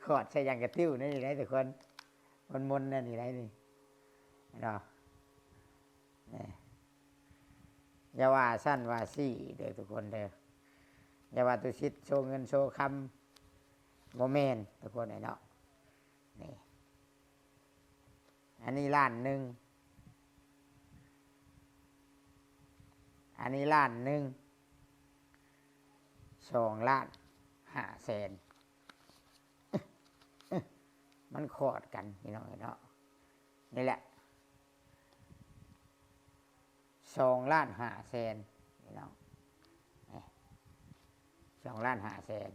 ຂອດໃສ່ຫຍັງກະຕິ້ວແນວນີ້ໄດ໋ທຸກຄົນ ມົນໆແນວນີ້ໄດ໋ນີ້ເນາະ. ນີ້ ຢ່າວ່າຊັ້ນວ່າຊີ້ເດີທຸກຄົນເດີ ຢ່າວ່າຕຸສິດໂຊເງິນໂຊຄຳ ບໍ່ແມ່ນທຸກຄົນເອີຍເນາະ. ນີ້ ອັນນີ້ລ້ານໜຶ່ງ ອັນນີ້ລ້ານໜຶ່ງ ສອງລ້ານຫ້າແສນ ມັນຂອດກັນພີ່ນ້ອງເອີຍເນາະ. ນີ້ແຫຼະ ສອງລ້ານຫ້າແສນພີ່ນ້ອງ ສອງລ້ານຫ້າແສນ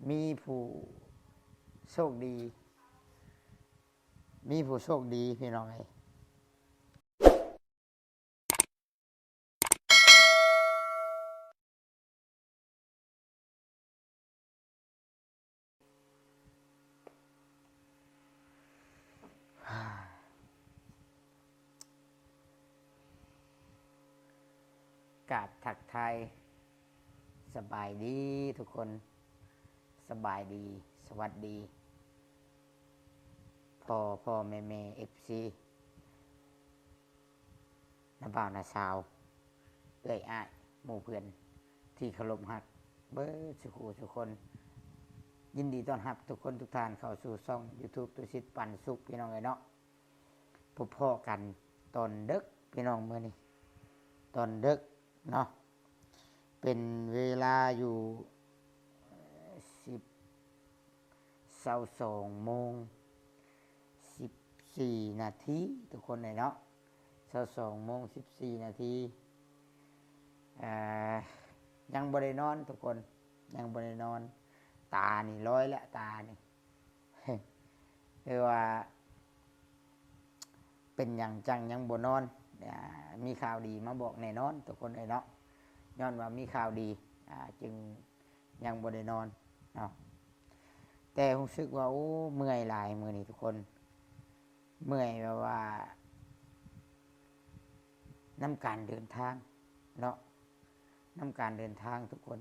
ມີຜູ້ໂຊກດີ ມີຜູ້ໂຊກດີພີ່ນ້ອງເອີຍ. ກາບທັກທາຍສະບາຍດີທຸກຄົນ ສະບາຍດີ ສະຫວັດດີ ພໍ່ໆ ແມ່ໆ ເອັຟຊີ ນ້າບ່າວນ້າສາວ ເອື້ອຍອ້າຍ ໝູ່ເພື່ອນທີ່ເຄົາລົບຮັກເບິດສູ່ຄູ່ສູ່ຄົນ. ຍິນດີຕ້ອນຮັບທຸກຄົນທຸກທ່ານເຂົ້າສູ່ຊ່ອງຢູທູບຕຸສິດປັນສຸກ ພີ່ນ້ອງເອີຍເນາະ. ພົບພໍ້ກັນຕອນເດິກພີ່ນ້ອງ ມື້ນີ້ຕອນເດິກເນາະ ເປັນເວລາຢູ່ ສິບ ຊາວສອງໂມງສິບສີ່ນາທີທຸກຄົນເອີຍເນາະ ຊາວສອງໂມງສິບສີ່ນາທີ. ເອີ ຍັງບໍ່ໄດ້ນອນທຸກຄົນ ຍັງບໍ່ໄດ້ນອນ ຕານີ້ລອຍແລ້ວ ຕານີ້ ຫຼືວ່າເປັນຫຍັງຈັ່ງຍັງບໍ່ນອນ. ອາ ມີຂ່າວດີມາບອກແນ່ນອນທຸກຄົນເອີຍເນາະ ຍ້ອນວ່າມີຂ່າວດີ ອາ ຈຶ່ງຍັງບໍ່ໄດ້ນອນເນາະ. ແຕ່ຮູ້ສຶກວ່າ ໂອ້ ເມື່ອຍຫຼາຍມື້ນີ້ທຸກຄົນ ເມື່ອຍແບບວ່ານຳການເດີນທາງເນາະ ນຳການເດີນທາງທຸກຄົນ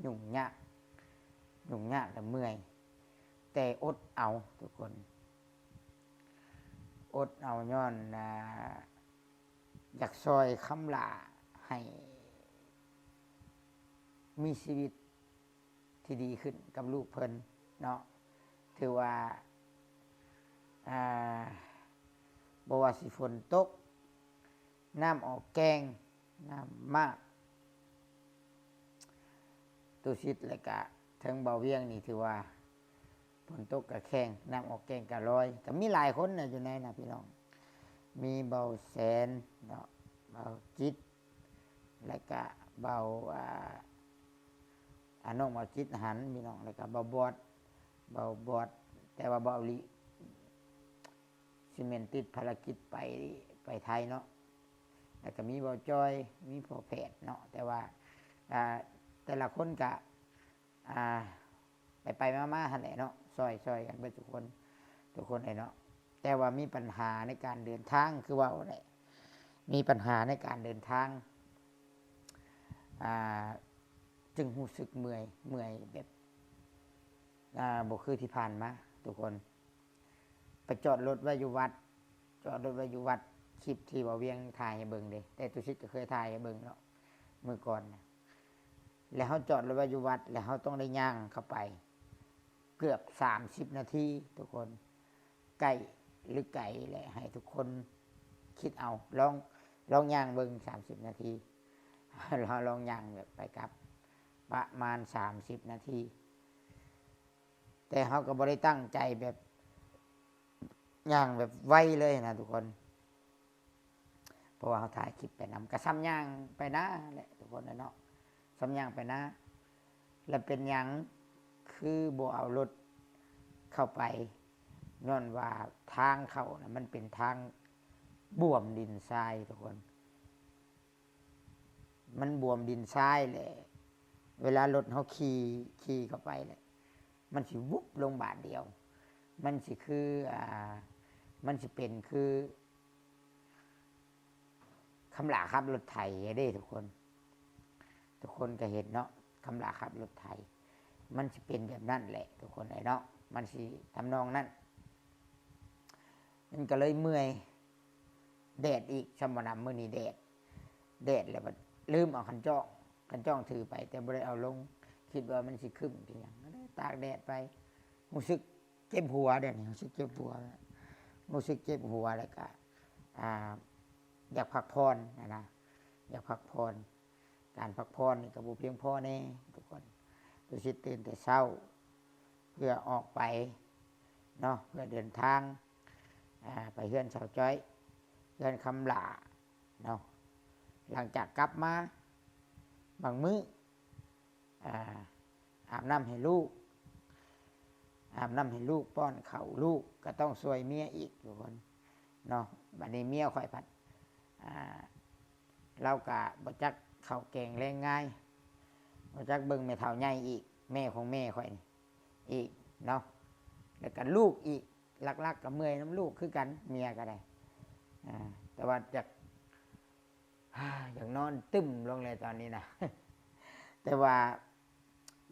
ຫຍຸ້ງຍາກ ຫຍຸ້ງຍາກ ແລະ ເມື່ອຍ ແຕ່ອົດເອົາທຸກຄົນ ອົດເອົາ ຍ້ອນ ອາ ຢາກຊ່ອຍຄຳຫຼ້າໃຫ້ມີຊີວິດທີ່ດີຂຶ້ນກັບລູກເພິ່ນເນາະ. ຖືວ່າ ອາ ບໍ່ວ່າຊິຝົນຕົກ ນ້ຳອອກແກ້ງ ນ້ຳມາກ ຕຸສິດ ແລະກະເທິງເບົາວຽງນີ້ ຖືວ່າຝົນຕົກກະແຂງ ນ້ຳອອກແກ້ງກະລອຍ. ກະມີຫຼາຍຄົນນະຢູ່ໃນນະພີ່ນ້ອງ ມີເບົາແສນເນາະ ເບົາຈິດ ແລະກະເບົາ ອາ ອາ ນ້ອງເບົາຈິດຫັ້ນພີ່ນ້ອງ ແລະກະເບົາບອດ ເບົາບອດ ແຕ່ວ່າເບົາລິ ຊິແມ່ນຕິດພາລະກິດໄປ ໄປໄທເນາະ ແລ້ວກໍມີເບົາຈ້ອຍ ມີພໍ່ແພດເນາະ ແຕ່ວ່າ ອ່າ ແຕ່ລະຄົນກະ ອ່າ ໄປໆມາໆຫັ້ນແຫຼະເນາະ ຊ່ອຍໆກັນເບິດທຸກຄົນ ທຸກຄົນແຫຼະເນາະ. ແຕ່ວ່າມີບັນຫາໃນການເດີນທາງ ຄືເວົ້າແຫຼະ ມີບັນຫາໃນການເດີນທາງ ອ່າ ຈຶ່ງຮູ້ສຶກເມື່ອຍ ເມື່ອຍແບບ ອ່າ ບໍ່ຄືທີ່ຜ່ານມາທຸກຄົນ. ໄປຈອດລົດໄວ້ຢູ່ວັດ ຈອດລົດໄວ້ຢູ່ວັດ ຄລິບທີ່ບ່າວວຽງຖ່າຍໃຫ້ເບິ່ງເດ້ ແຕ່ຕຸສິດກໍເຄີຍຖ່າຍໃຫ້ເບິ່ງເນາະ ມື້ກ່ອນນະ. ແລ້ວເຮົາຈອດລົດໄວ້ຢູ່ວັດ ແລ້ວເຮົາຕ້ອງໄດ້ຍ່າງເຂົ້າໄປເກືອບສາມສິບນາທີທຸກຄົນ ໃກ້ຫຼືໄກ ແລະ ໃຫ້ທຸກຄົນຄິດເອົາ ລອງ ລອງຍ່າງເບິ່ງສາມສິບນາທີ ເຮົາລອງຍ່າງແບບໄປກັບປະມານສາມສິບນາທີ. ແຕ່ເຮົາກໍບໍ່ໄດ້ຕັ້ງໃຈແບບຍ່າງແບບໄວເລີຍນະທຸກຄົນ ເພາະວ່າເຮົາຖ່າຍຄລິບໄປນຳ ກໍສ່ຳຍ່າງໄປນາແຫຼະທຸກຄົນເນາະ ສ່ຳຍ່າງໄປນາ. ແລ້ວເປັນຫຍັງຄືບໍ່ເອົາລົດເຂົ້າໄປ? ຍ້ອນວ່າທາງເຂົ້ານະ ມັນເປັນທາງບວມດິນຊາຍທຸກຄົນ. ມັນບວມດິນຊາຍແຫຼະ ເວລາລົດເຮົາຂີ່ ຂີ່ເຂົ້າໄປແຫຼະ ມັນຊິວຸບລົງບາດດຽວ ມັນຊິຄື ອ່າ ມັນຊິເປັນຄືຄຳຫຼ້າຂັບລົດໄຖເດ້ທຸກຄົນ ທຸກຄົນກໍເຫັນເນາະ ຄຳຫຼ້າຂັບລົດໄຖ ມັນຊິເປັນແບບນັ້ນແຫຼະທຸກຄົນເອີຍເນາະ ມັນຊິທຳນອງນັ້ນ. ມັນກໍເລີຍເມື່ອຍ ແດດອີກ ຊ່ຳບໍ່ນຳ ມື້ນີ້ແດດ ແດດແລ້ວບັດລືມເອົາຄັນຈ້ອງ ຄັນຈ້ອງຖືໄປ ແຕ່ບໍ່ໄດ້ເອົາລົງ ຄິດວ່າມັນຊິຄຶ້ມຊິຫຍັງ ກໍເລີຍຕາກແດດໄປ ຮູ້ສຶກເຈັບຫົວ ດຽວນີ້ຮູ້ສຶກເຈັບຫົວ ຮູ້ສຶກເຈັບຫົວ ແລ້ວກໍ ອ່າ ຢາກພັກຜ່ອນຫັ້ນນະ ຢາກພັກຜ່ອນ ການພັກຜ່ອນນີ້ກໍບໍ່ພຽງພໍແນ່ທຸກຄົນ. ຕຸສິດຕື່ນແຕ່ເຊົ້າ ເພື່ອອອກໄປເນາະ ເພື່ອເດີນທາງ ອ່າ ໄປເຮືອນສາວຈ້ອຍ ເຮືອນຄຳຫຼ້າເນາະ. ຫຼັງຈາກກັບມາບາງມື້ ອ່າ ອາບນ້ຳໃຫ້ລູກ ອາບນ້ຳໃຫ້ລູກ ປ້ອນເຂົ້າລູກ ກໍຕ້ອງຊ່ວຍເມຍອີກທຸກຄົນເນາະ. ບັດນີ້ເມຍຂ້ອຍພັດ ອ່າ ລາວກະບໍ່ຈັກເຂົ້າແກງແລງງ່າຍ ບໍ່ຈັກເບິ່ງແມ່ເຖົ້າໃຫຍ່ອີກ ແມ່ຂອງແມ່ຂ້ອຍນີ້ອີກເນາະ ແລ້ວກະລູກອີກ ຫຼັກໆກໍເມື່ອຍນຳລູກຄືກັນ ເມຍກໍໄດ້ ອ່າ ແຕ່ວ່າຢາກ ຢາກນອນຕຶ້ມລົງແລ້ວຕອນນີ້ນະ ແຕ່ວ່າ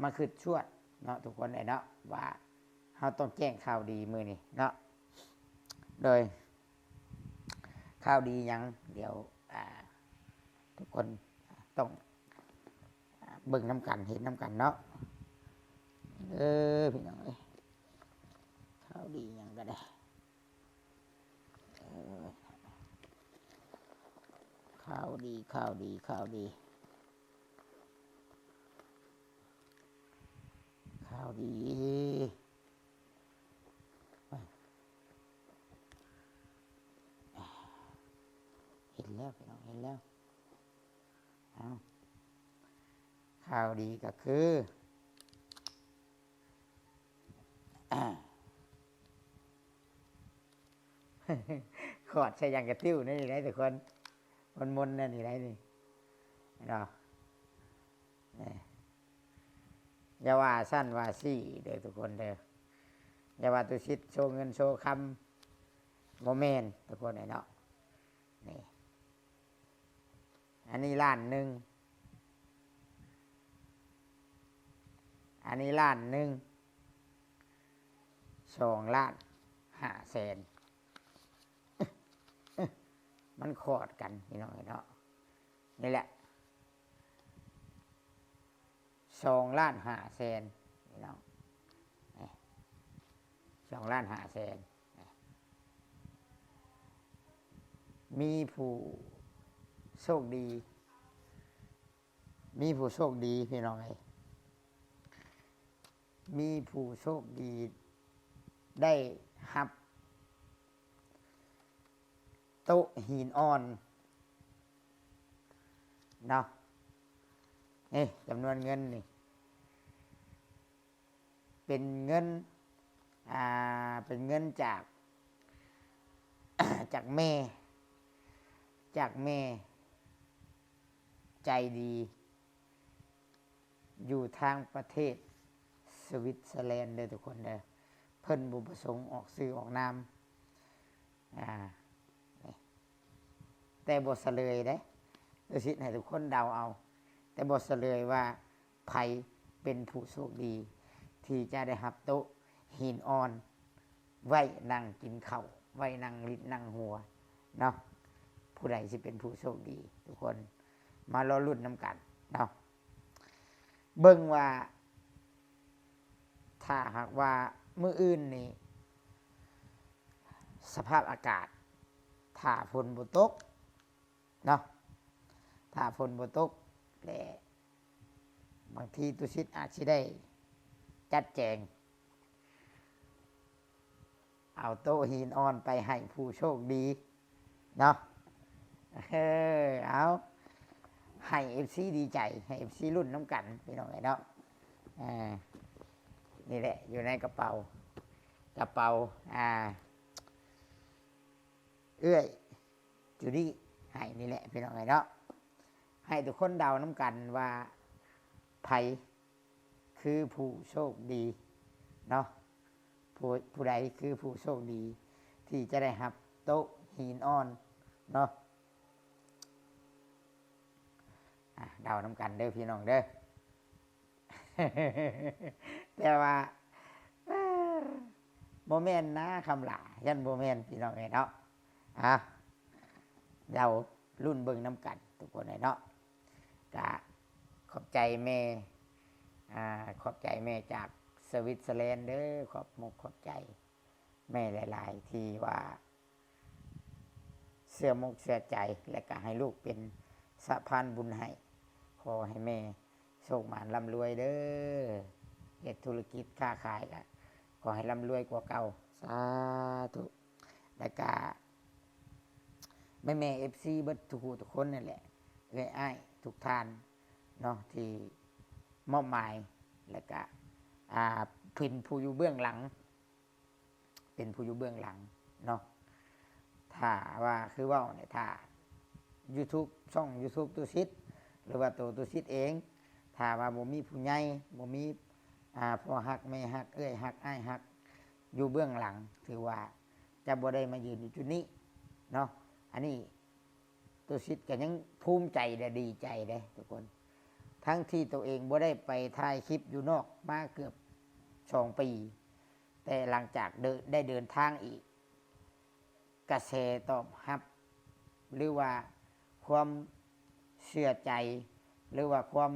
ມາຄິດຊວດເນາະ ທຸກຄົນເອີຍເນາະ ວ່າເຮົາຕ້ອງແຈ້ງຂ່າວດີມື້ນີ້ເນາະ ໂດຍ ຂ່າວດີຫຍັງ ດຽວ ອ່າ ທຸກຄົນຕ້ອງ ອ່າ ເບິ່ງນຳກັນ ເຫັນນຳກັນເນາະ ເອີ ພີ່ນ້ອງເອີຍ ຂ່າວດີຫຍັງກໍໄດ້ ເອີ ຂ່າວດີ ຂ່າວດີ ຂ່າວດີ ຂ່າວດີ ເຫັນແລ້ວ ພີ່ນ້ອງ ເຫັນແລ້ວ ເອົາ ຂ່າວດີກໍຄື ຂອດໃສ່ຫຍັງກະຕິ້ວແນວນີ້ໄດ໋ທຸກຄົນ ມົນໆແນວນີ້ໄດ໋ນີ້ເນາະ ນີ້ ຢ່າວ່າຊັ້ນວ່າຊີ້ເດີທຸກຄົນເດີ ຢ່າວ່າຕຸສິດໂຊເງິນໂຊຄຳ ບໍ່ແມ່ນທຸກຄົນເອີຍເນາະ ນີ້ ອັນນີ້ລ້ານໜຶ່ງ ອັນນີ້ລ້ານໜຶ່ງ ສອງລ້ານຫ້າແສນ ມັນຂອດກັນ ພີ່ນ້ອງເອີຍເນາະ ນີ້ແຫຼະ ສອງລ້ານຫ້າແສນ ພີ່ນ້ອງ ນີ້ ສອງລ້ານຫ້າແສນ ມີຜູ້ໂຊກດີ ມີຜູ້ໂຊກດີ ພີ່ນ້ອງເອີຍ ມີຜູ້ໂຊກດີໄດ້ຮັບໂຕະຫີນອ່ອນເນາະ ນີ້ ຈຳນວນເງິນນີ້ ເປັນເງິນ ອ່າ ເປັນເງິນຈາກ ຈາກແມ່ ຈາກແມ່ໃຈດີ ຢູ່ທາງປະເທດສະວິດເຊີແລນເດີທຸກຄົນເດີ ເພິ່ນບໍ່ປະສົງອອກຊື່ອອກນາມ ອ່າ ນີ້ ແຕ່ບໍ່ສະເຫຼີຍເດ້ ຕຸສິດໃຫ້ທຸກຄົນເດົາເອົາ ແຕ່ບໍ່ສະເຫຼີຍວ່າໃຜເປັນຜູ້ໂຊກດີ ທີ່ຈະໄດ້ຮັບໂຕະຫີນອ່ອນ ໄວ້ນັ່ງກິນເຂົ້າ ໄວ້ນັ່ງຫຼິ້ນນັ່ງຫົວເນາະ ຜູ້ໃດຊິເປັນຜູ້ໂຊກດີ ທຸກຄົນມາລໍລຸ້ນນຳກັນເນາະ ເບິ່ງວ່າ ຖ້າຫາກວ່າມື້ອື່ນນີ້ ສະພາບອາກາດ ຖ້າຝົນບໍ່ຕົກເນາະ ຖ້າຝົນບໍ່ຕົກ ແລະ ບາງທີຕຸສິດອາດຊິໄດ້ຈັດແຈງ ເອົາໂຕະຫີນອ່ອນໄປໃຫ້ຜູ້ໂຊກດີເນາະ ເອີ ເອົາ ໃຫ້ເອັຟຊີດີໃຈ ໃຫ້ເອັຟຊີລຸ້ນນຳກັນ ພີ່ນ້ອງເອີຍເນາະ ເອີ ນີ້ແຫຼະ ຢູ່ໃນກະເປົາ ກະເປົາ ອ່າ ເອື້ອຍຈູດີ້ໃຫ້ນີ້ແຫຼະ ພີ່ນ້ອງເອີຍເນາະ ໃຫ້ທຸກຄົນເດົານຳກັນວ່າໃຜ ຄືຜູ້ໂຊກດີເນາະ ຜູ້ ຜູ້ໃດຄືຜູ້ໂຊກດີ ທີ່ຈະໄດ້ຮັບໂຕະຫີນອ່ອນເນາະ ອ່າ ເດົານຳກັນເດີພີ່ນ້ອງເດີ ແຕ່ວ່າ ບໍ່ແມ່ນນາຄຳຫຼ້າ ຢ້ານບໍ່ແມ່ນພີ່ນ້ອງເອີຍເນາະ. ອ່າ ດຽວລຸ້ນເບິ່ງນຳກັນທຸກຄົນເອີຍເນາະ. ກະຂອບໃຈແມ່ ອ່າ ຂອບໃຈແມ່ຈາກສະວິດເຊີແລນເດີ ຂອບມຸກຂອບໃຈແມ່ຫຼາຍໆ ທີ່ວ່າເຊື່ອມົກເຊື່ອໃຈ ແລະກະໃຫ້ລູກເປັນສະພານບຸນໃຫ້. ຂໍໃຫ້ແມ່ໂຊກໝານລ່ຳລວຍເດີ ເຮັດທຸລະກິດຄ້າຂາຍກະຂໍໃຫ້ລ່ຳລວຍກວ່າເກົ່າ ສາທຸ. ແລະກະແມ່ໆ ເອັຟຊີ ເບິດທຸກຜູ້ທຸກຄົນນັ້ນແຫຼະ ເອື້ອຍອ້າຍທຸກທ່ານເນາະ ທີ່ມອບໝາຍ ແລະກະ ອ່າ ເປັນຜູ້ຢູ່ເບື້ອງຫຼັງ ເປັນຜູ້ຢູ່ເບື້ອງຫຼັງເນາະ. ຖ້າວ່າຄືເວົ້ານີ້ ຖ້າຢູທູບ ຊ່ອງຢູທູບຕຸສິດ ຫຼືວ່າໂຕຕຸສິດເອງ ຖ້າວ່າບໍ່ມີຜູ້ໃຫຍ່ ບໍ່ມີ ອ່າ ພໍ່ຮັກ ແມ່ຮັກ ເອື້ອຍຮັກ ອ້າຍຮັກ ຢູ່ເບື້ອງຫຼັງ ຖືວ່າຈະບໍ່ໄດ້ມາຢືນຢູ່ຈຸດນີ້ເນາະ. ອັນນີ້ຕຸສິດກໍຍັງພູມໃຈ ແລະ ດີໃຈເດ້ທຸກຄົນ ທັງທີ່ໂຕເອງບໍ່ໄດ້ໄປຖ່າຍຄລິບຢູ່ນອກມາເກືອບສອງປີ ແຕ່ຫຼັງຈາກເດີ ໄດ້ເດີນທາງອີກ ກະແສຕອບຮັບ ຫຼືວ່າຄວາມເຊື່ອໃຈ ຫຼືວ່າຄວາມ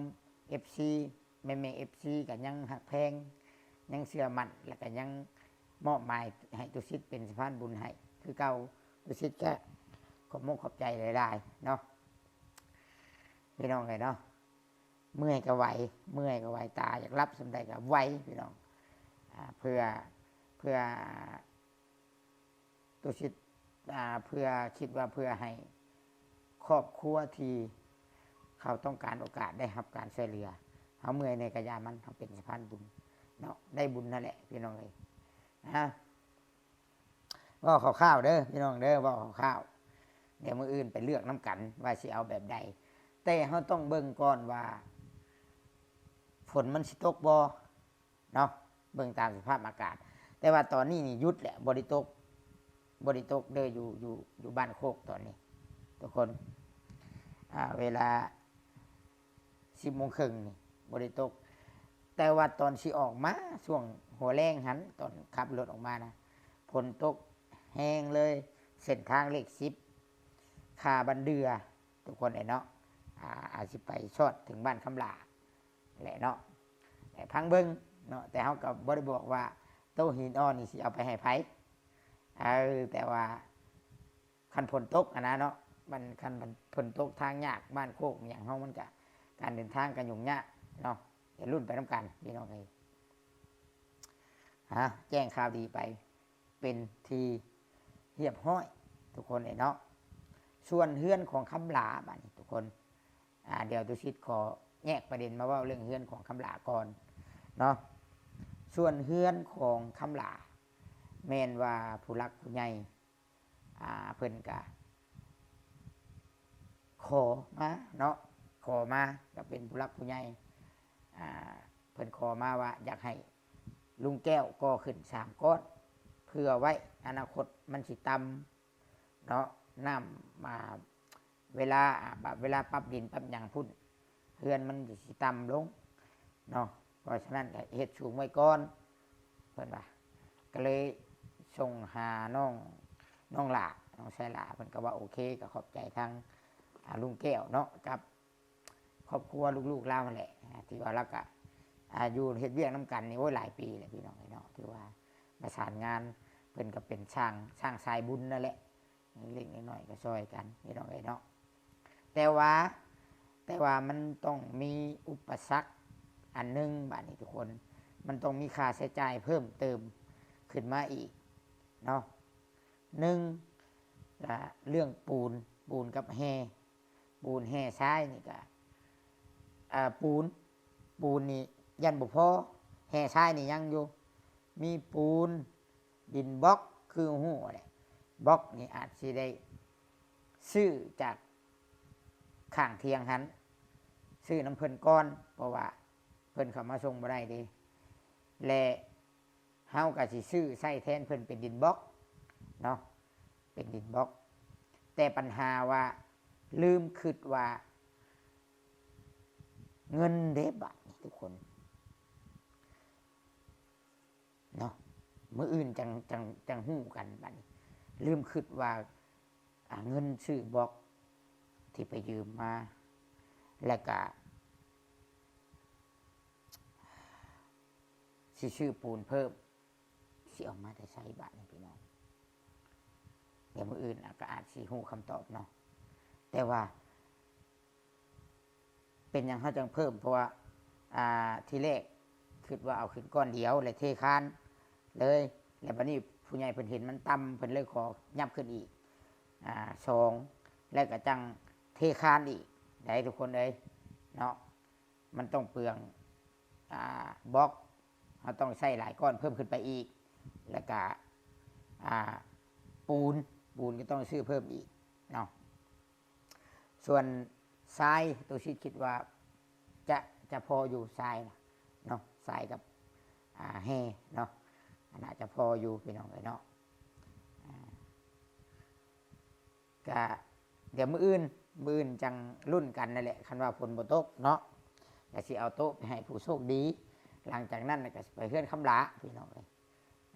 ເອັຟຊີ ແມ່ໆ ເອັຟຊີ ກໍຍັງຮັກແພງ ຍັງເຊື່ອໝັ້ນ ແລະກໍຍັງມອບໝາຍໃຫ້ຕຸສິດເປັນສະພານບຸນໃຫ້ຄືເກົ່າ. ຕຸສິດກະຂອບມຸກຂອບໃຈຫຼາຍໆເນາະ ພີ່ນ້ອງເອີຍເນາະ. ເມື່ອຍກໍໄຫວ ເມື່ອຍກໍໄຫວ ຕາຢາກຫຼັບສ່ຳໃດກໍໄຫວ ພີ່ນ້ອງ. ອ່າ ເພື່ອ ເພື່ອ ຕຸສິດ ອ່າ ເພື່ອ ຄິດວ່າເພື່ອໃຫ້ຄອບຄົວທີ່ເຂົາຕ້ອງການໂອກາດໄດ້ຮັບການຊ່ວຍເຫຼືອ. ເຮົາເມື່ອຍແດ່ກະຢ່າມັນ ເຮົາເປັນສະພານບຸນເນາະ ໄດ້ບຸນນັ້ນແຫຼະ ພີ່ນ້ອງເອີຍ. ນະ ເວົ້າຄ່າວໆເດີ ພີ່ນ້ອງເດີ ເວົ້າຄ່າວໆ ດຽວມື້ອື່ນໄປເລືອກນຳກັນວ່າຊິເອົາແບບໃດ. ແຕ່ເຮົາຕ້ອງເບິ່ງກ່ອນວ່າຝົນມັນຊິຕົກບໍ່ ເນາະ ເບິ່ງຕາມສະພາບອາກາດ. ແຕ່ວ່າຕອນນີ້ນີ້ຢຸດແຫຼະ ບໍ່ໄດ້ຕົກ ບໍ່ໄດ້ຕົກເດີ ຢູ່ ຢູ່ ຢູ່ບ້ານໂຄກຕອນນີ້ທຸກຄົນ. ອ່າ ເວລາສິບໂມງເຄິ່ງນີ້ບໍ່ໄດ້ຕົກ ແຕ່ວ່າຕອນຊິອອກມາຊ່ວງຫົວແລງຫັ້ນ ຕອນຂັບລົດອອກມານະ ຝົນຕົກແຮງເລີຍ. ເສັ້ນທາງເລກສິບ ຂ້າບັນເດືອ ທຸກຄົນເອີຍເນາະ ອາ ອາດຊິໄປຊອດເຖິງບ້ານຄຳຫຼ້າ ແຫຼະເນາະ ແຕ່ຟັງເບິ່ງເນາະ. ແຕ່ເຮົາກໍບໍ່ໄດ້ບອກວ່າໂຕະຫີນອ່ອນນີ້ຊິເອົາໄປໃຫ້ໃຜ ເອີ ແຕ່ວ່າຄັນຝົນຕົກຫັ້ນນະເນາະ ມັນ ຄັນຝົນຕົກທາງຍາກ ບ້ານໂຄກຫຍັງເຮົາ ມັນກະ ການເດີນທາງກໍຫຍຸ້ງຍາກເນາະ. ດຽວລຸ້ນໄປນຳກັນ ພີ່ນ້ອງເອີຍ. ຮະ ແຈ້ງຂ່າວດີໄປເປັນທີ່ຮຽບຮ້ອຍທຸກຄົນເອີຍເນາະ. ສ່ວນເຮືອນຂອງຄຳຫຼ້າບາດນີ້ທຸກຄົນ ອ່າ ດຽວຕຸສິດຂໍແຍກປະເດັນມາເວົ້າເລື່ອງເຮືອນຂອງຄຳຫຼ້າກ່ອນເນາະ. ສ່ວນເຮືອນຂອງຄຳຫຼ້າ ແມ່ນວ່າຜູ້ຫຼັກຜູ້ໃຫຍ່ ອ່າ ເພິ່ນກະຂໍມາເນາະ ຂໍມາ ກໍເປັນຜູ້ຫຼັກຜູ້ໃຫຍ່ ອ່າ ເພິ່ນຂໍມາວ່າຢາກໃຫ້ລຸງແກ້ວກໍ່ຂຶ້ນສາມກ້ອນ ເພື່ອໄວ້ອະນາຄົດມັນຊິຕ່ຳ ເນາະ ນ້ຳ ອ່າ ເວລາ ອ່າ ແບບເວລາປັບດິນປັບຫຍັງພຸ້ນ ເຮືອນມັນຊິຕ່ຳລົງເນາະ. ເພາະສະນັ້ນກໍເຮັດສູງໄວ້ກ່ອນ ເພິ່ນວ່າ. ກໍເລີຍສົ່ງຫານ້ອງ ນ້ອງຫຼ້າ ນ້ອງຊາຍຫຼ້າ ເພິ່ນກໍວ່າໂອເຄ ກໍຂອບໃຈທາງ ອ່າ ລຸງແກ້ວເນາະ ກັບ ຄອບຄົວລູກໆລາວຫັ້ນແຫຼະ ທີ່ວ່າລາວກະ ອາ ຢູ່ເຮັດວຽກນຳກັນນີ້ ໂອ້ຍ ຫຼາຍປີແລ້ວພີ່ນ້ອງເອີຍເນາະ. ຖືວ່າປະສານງານ ເພິ່ນກໍເປັນຊ່າງ ຊ່າງສາຍບຸນນັ້ນແຫຼະ ເລັກໆນ້ອຍໆກໍຊ່ອຍກັນພີ່ນ້ອງເອີຍເນາະ. ແຕ່ວ່າ ແຕ່ວ່າມັນຕ້ອງມີອຸປະສັກອັນໜຶ່ງ ບາດນີ້ທຸກຄົນ ມັນຕ້ອງມີຄ່າໃຊ້ຈ່າຍເພີ່ມເຕີມຂຶ້ນມາອີກເນາະ. ໜຶ່ງ ລະເລື່ອງປູນ ປູນກັບແຮ່ ປູນແຮ່ຊາຍນີ້ກະ ອາ ປູນ ປູນນີ້ຢ້ານບໍ່ພໍ ແຮ່ຊາຍນີ້ຍັງຢູ່ ມີປູນ ດິນບລັອກ ຄືຮູ້ແຫຼະ ບລັອກນີ້ອາດຊິໄດ້ຊື້ຈາກຂ້າງທຽງຫັ້ນ ຊື້ນຳເພິ່ນກ່ອນ ເພາະວ່າເພິ່ນເຂົ້າມາສົ່ງບໍ່ໄດ້ເດ້ ແລະ ເຮົາກໍຊິຊື້ໃຊ້ແທນເພິ່ນເປັນດິນບລັອກເນາະ ເປັນດິນບລັອກ. ແຕ່ປັນຫາວ່າລືມຄິດວ່າເງິນເດ້ ບາດນີ້ທຸກຄົນ ມື້ອື່ນຈັ່ງ ຈັ່ງ ຈັ່ງຮູ້ກັນບາດນີ້. ລືມຄິດວ່າ ອ່າ ເງິນຊື້ບລັອກທີ່ໄປຢືມມາ ແລ້ວກະຊິຊື້ປູນເພີ່ມ ຊິເອົາມາແຕ່ໃສບາດນີ້ພີ່ນ້ອງ? ດຽວມື້ອື່ນອາ ກໍອາດຊິຮູ້ຄຳຕອບເນາະ. ແຕ່ວ່າເປັນຫຍັງເຮົາຈັ່ງເພີ່ມ? ເພາະວ່າ ອ່າ ທີແລກຄິດວ່າເອົາຂຶ້ນກ້ອນດຽວ ແລ້ວເທຄານເລີຍ, ແລ້ວບັດນີ້ຜູ້ໃຫຍ່ເພິ່ນເຫັນມັນຕ່ຳ ເພິ່ນເລີຍຂໍຫຍັບຂຶ້ນອີກ ອ່າ ສອງ ແລ້ວກໍຈັ່ງເທຄານອີກໄດ໋ທຸກຄົນເອີຍເນາະ. ມັນຕ້ອງເປືອງ ອ່າ ບລັອກ ເຮົາຕ້ອງໃຊ້ຫຼາຍກ້ອນເພີ່ມຂຶ້ນໄປອີກ ແລ້ວກະ ອ່າ ປູນ ປູນກໍຕ້ອງຊື້ເພີ່ມອີກເນາະ. ສ່ວນຊາຍ ຕຸສິດຄິດວ່າຈະ ຈະພໍຢູ່ຊາຍນະເນາະ ຊາຍກັບ ອ່າ ແຮ່ເນາະ ໜ້າຈະພໍຢູ່ພີ່ນ້ອງເອີຍເນາະ. ອ່າ ກະດຽວມື້ອື່ນ ມື້ອື່ນຈັ່ງລຸ້ນກັນນັ້ນແຫຼະ ຄັນວ່າຝົນບໍ່ຕົກເນາະ ກະຊິເອົາໂຕະໄປໃຫ້ຜູ້ໂຊກດີ. ຫຼັງຈາກນັ້ນກະຊິໄປເຮືອນຄຳຫຼ້າພີ່ນ້ອງເອີຍ.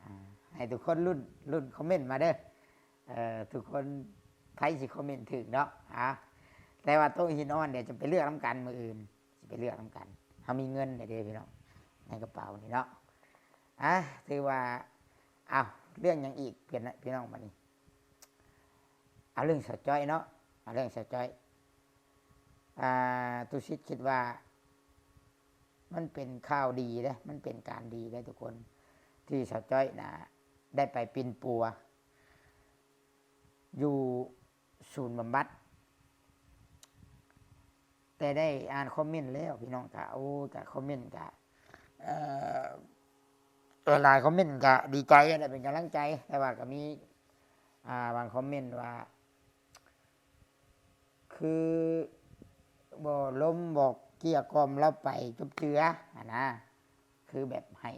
ອ່າ ໃຫ້ທຸກຄົນລຸ້ນ ລຸ້ນຄອມເມັນມາເດີ ເອີ ທຸກຄົນໃຜຊິຄອມເມັນຖືກເນາະ. ອ່າ ແຕ່ວ່າໂຕະຫີນອ່ອນດຽວຈະໄປເລືອກນຳກັນ ມື້ອື່ນຊິໄປເລືອກນຳກັນ. ເຮົາມີເງິນແລ້ວເດ້ພີ່ນ້ອງ ໃນກະເປົານີ້ເນາະ. ອ່າ ຖືວ່າ ເອົາ ເລື່ອງຫຍັງອີກ ພີ່ນ້ອງ ບາດນີ້? ເອົາເລື່ອງສາວຈ້ອຍເນາະ ເອົາເລື່ອງສາວຈ້ອຍ. ອ່າ ຕຸສິດຄິດວ່າມັນເປັນຂ່າວດີເດ້ ມັນເປັນການດີເດ້ທຸກຄົນ ທີ່ສາວຈ້ອຍນະໄດ້ໄປປິ່ນປົວຢູ່ສູນບຳບັດ. ແຕ່ໄດ້ອ່ານຄອມເມັນແລ້ວ ພີ່ນ້ອງກະ ໂອ້ຍ ກະຄອມເມັນກະ ເອີ ຫຼາຍໆຄອມເມັນກະດີໃຈແຫຼະ ເປັນກຳລັງໃຈ. ແຕ່ວ່າກະມີ ອ່າ ບາງຄອມເມັນວ່າ ຄືບໍ່ລົມບໍ່ເກັ່ຍກ່ອມລາວໄປຈົບເຈືອຫັ້ນນະ ຄືແບບໃຫ້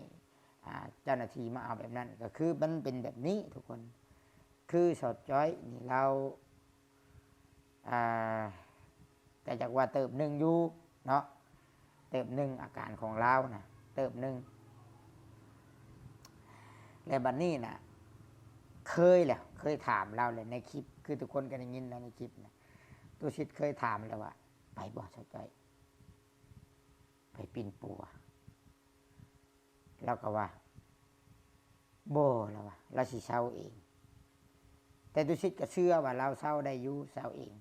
ອ່າ ເຈົ້າໜ້າທີ່ມາເອົາແບບນັ້ນ ກໍຄືມັນເປັນແບບນີ້ທຸກຄົນ. ຄືສາວຈ້ອຍນີ້ລາວ ອ່າ ກໍຢາກວ່າເຕີບໜຶ່ງຢູ່ເນາະ ເຕີບໜຶ່ງ ອາການຂອງລາວນະເຕີບໜຶ່ງ. ແລະບັດນີ້ນະ ເຄີຍແລ້ວ ເຄີຍຖາມລາວແລ້ວໃນຄລິບ ຄືທຸກຄົນກໍໄດ້ຍິນແລ້ວໃນຄລິບນະ ຕຸສິດເຄີຍຖາມແລ້ວວ່າ ໄປບໍ່ສາວຈ້ອຍ ໄປປິ່ນປົວ? ລາວກໍວ່າ ບໍ່ ລາວວ່າ ລາວຊິເຊົາເອງ. ແຕ່ຕຸສິດກໍເຊື່ອວ່າລາວເຊົາໄດ້ຢູ່ ເຊົາເອງ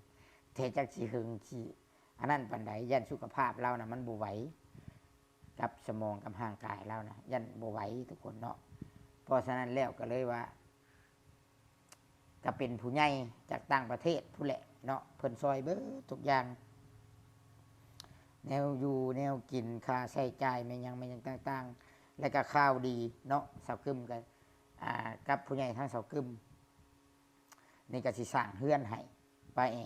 ແຕ່ຈັກຊິເຫິງຊິອັນນັ້ນປານໃດ ຢ້ານສຸຂະພາບລາວນະມັນບໍ່ໄຫວ ກັບສະໝອງກັບຮ່າງກາຍລາວນະ ຢ້ານບໍ່ໄຫວທຸກຄົນເນາະ. ເພາະສະນັ້ນແລ້ວກໍເລີຍວ່າ ກໍເປັນຜູ້ໃຫຍ່ຈາກຕ່າງປະເທດພຸ້ນແຫຼະເນາະ ເພິ່ນຊ່ອຍເບິດທຸກຢ່າງ ແນວຢູ່ແນວກິນ ຄ່າໃຊ້ຈ່າຍແມ່ນຫຍັງແມ່ນຫຍັງຕ່າງໆ. ແລ້ວກໍຂ່າວດີເນາະ ສາວກຶມກໍ ອ່າ ກັບຜູ້ໃຫຍ່ທາງສາວກຶມນີ້ກໍຊິສ້າງເຮືອນໃຫ້ປ້າແອ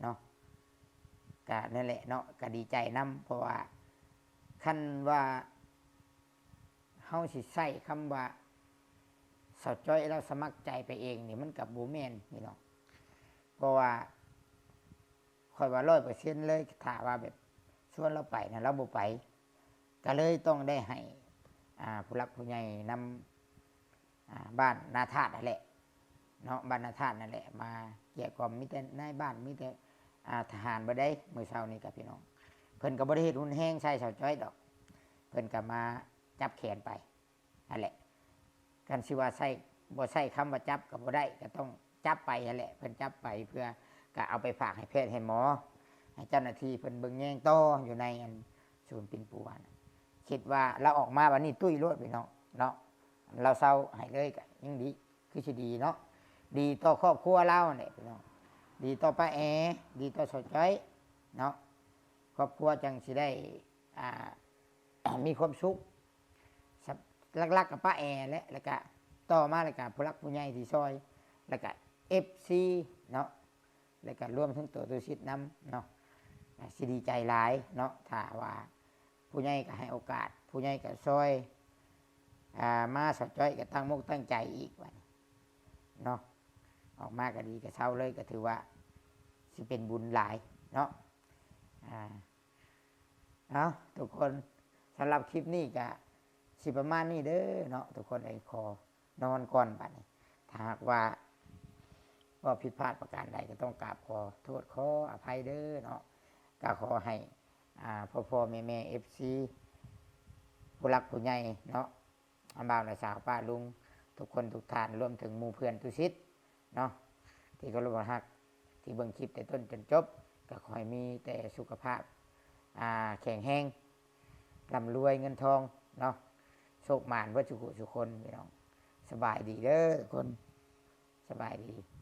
ເນາະ. ກໍນັ້ນແຫຼະເນາະ ກໍດີໃຈນຳ ເພາະວ່າຄັນວ່າ ເຮົາຊິໃຊ້ຄຳວ່າສາວຈ້ອຍລາວສະໝັກໃຈໄປເອງນີ້ ມັນກໍບໍ່ແມ່ນພີ່ນ້ອງ ເພາະວ່າຂ້ອຍວ່າຮ້ອຍເປີເຊັນເລີຍ ຖ້າວ່າແບບຊວນລາວໄປນະ ລາວບໍ່ໄປ ກໍເລີຍຕ້ອງໄດ້ໃຫ້ ອ່າ ຜູ້ຫຼັກຜູ້ໃຫຍ່ນຳ ອ່າ ບ້ານນາທາດຫັ້ນແຫຼະເນາະ ບ້ານນາທາດນັ້ນແຫຼະ ມາເກັ່ຍກ່ອມ. ມີແຕ່ນາຍບ້ານ ມີແຕ່ ອ່າ ທະຫານເບິດເດ້. ມື້ເຊົ້ານີ້ກໍພີ່ນ້ອງ ເພິ່ນກໍບໍ່ໄດ້ເຮັດຮຸນແຮງໃສ່ສາວຈ້ອຍດອກ ເພິ່ນກໍມາຈັບແຂນໄປຫັ້ນແຫຼະ. ຄັນຊິວ່າໃຊ້ ບໍ່ໃຊ້ຄຳວ່າຈັບກໍບໍ່ໄດ້ ກໍຕ້ອງຈັບໄປຫັ້ນແຫຼະ. ເພິ່ນຈັບໄປເພື່ອກໍເອົາໄປຝາກໃຫ້ແພດໃຫ້ໝໍ ໃຫ້ເຈົ້າໜ້າທີ່ເພິ່ນເບິ່ງແຍງຕໍ່ຢູ່ໃນອັນສູນປິ່ນປົວນະ. ຄິດວ່າລາວອອກມາບັດນີ້ຕຸ້ຍໂລດພີ່ນ້ອງເນາະ ລາວເຊົາໃຫ້ເລີຍກໍຍັງດີ ຄືຊິດີເນາະ. ດີຕໍ່ຄອບຄົວລາວຫັ້ນແຫຼະພີ່ນ້ອງ ດີຕໍ່ປ້າແອ ດີຕໍ່ສາວຈ້ອຍເນາະ ຄອບຄົວຈັ່ງຊິໄດ້ ອ່າ ມີຄວາມສຸກ. ສະ ຫຼັກໆກໍປ້າແອແຫຼະ ແລ້ວກະຕໍ່ມາແລ້ວກະຜູ້ຫຼັກຜູ້ໃຫຍ່ທີ່ຊ່ອຍ ແລ້ວກະເອັຟຊີເນາະ ແລ້ວກະລວມເຖິງໂຕຕຸສິດນຳເນາະ ກະຊິດີໃຈຫຼາຍເນາະ ຖ້າວ່າຜູ້ໃຫຍ່ກໍໃຫ້ໂອກາດ ຜູ້ໃຫຍ່ກໍຊ່ອຍ ອ່າ ມາ. ສາວຈ້ອຍກໍຕັ້ງມົກຕັ້ງໃຈອີກບັດນີ້ເນາະ ອອກມາກໍດີ ກໍເຊົາເລີຍ ກໍຖືວ່າຊິເປັນບຸນຫຼາຍເນາະ ອ່າ. ເອົາ ທຸກຄົນ ສຳລັບຄລິບນີ້ກະ ຊິປະມານນີ້ເດີເນາະ ທຸກຄົນເອີຍ ຂໍນອນກ່ອນບັດນີ້. ຖ້າຫາກວ່າເວົ້າຜິດພາດປະການໃດ ກໍຕ້ອງກາບຂໍໂທດຂໍອະໄພເດີເນາະ. ກໍຂໍໃຫ້ ອ່າ ພໍ່ໆແມ່ໆ ເອັຟຊີ ຜູ້ຫຼັກຜູ້ໃຫຍ່ເນາະ ອາ ບ່າວ ນ້າສາວ ປ້າ ລຸງ ທຸກຄົນທຸກທ່ານ ລວມເຖິງໝູ່ເພື່ອນຕຸສິດເນາະ ທີ່ເຄົາລົບເຄົາຮັກ ທີ່ເບິ່ງຄລິບແຕ່ຕົ້ນຈົນຈົບ ກໍຂໍໃຫ້ມີແຕ່ສຸຂະພາບ ອ່າ ແຂງແຮງ ລ່ຳລວຍເງິນທອງເນາະ ໂຊກໝານເບິດສູ່ຜູ້ສູ່ຄົນ ພີ່ນ້ອງ. ສະບາຍດີເດີທຸກຄົນ ສະບາຍດີ.